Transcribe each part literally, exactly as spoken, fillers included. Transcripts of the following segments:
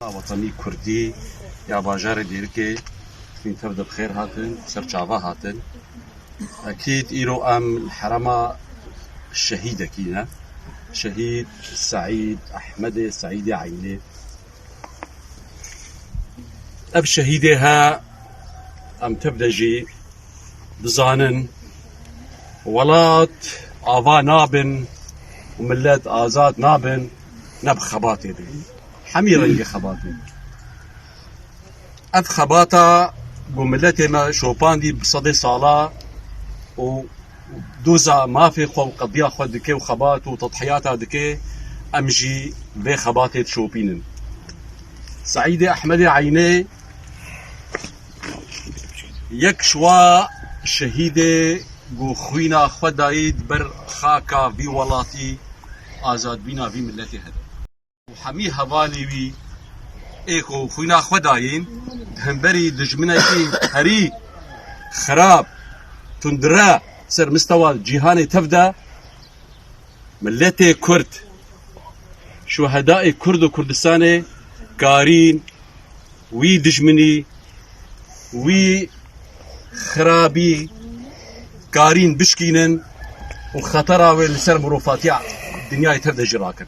Wetanî Kurdî ya bajarê Dêrikê, hûn tev de bi xêr hatin, ser çava hatin. Ekîd îro em li herema şehîdekî ne. Şehîd Seîd Ehmedê Seîdê Eynê. Ev şehîdê he, em tev de jî dizanin, welat ava nabin û millet azad nabin, ne bi xebatê be. Hemî rengê xebatê. Ev xebata ku miletê me şopandî bi sedê sala û doza mafê xwe û qediya xwe dike û xebat û tedhiyata dike, em jî vê xebatê dişopînin. Seîdê Ehmedê Eynê yek ji wa şehîdê ku xwîna xwe dayî di ber xaka vî welatî, azadbîna vî miletê hebe. Û hemî hevalê wî ê ku xwîna xwe dayîn, di hemberî dijminekî herî xirab, tundre ser mistewa cîhanê tev de, miletê Kurd, şuhedayê Kurd û Kurdistanê karîn wî dijminî, wî xirabî karîn bişkînin û xetera wê li ser mirovatiya dinyayê tev de jî rakin.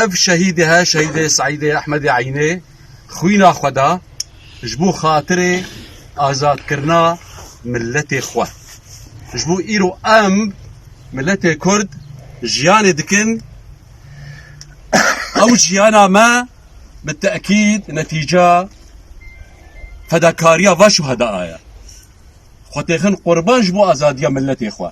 Ev şehîdê he, şehîdê Seîdê Ehmedê Eynê xwîna xwe da ji bo xatirê azadkirina miletê xwe. Ji bo îro em, miletê Kurd, jiyanê dikin. Ew jiyana me bi tekîd netîca fedakariya va şuheda ye. Xwe têxin qurban ji bo azadiya miletê xwe.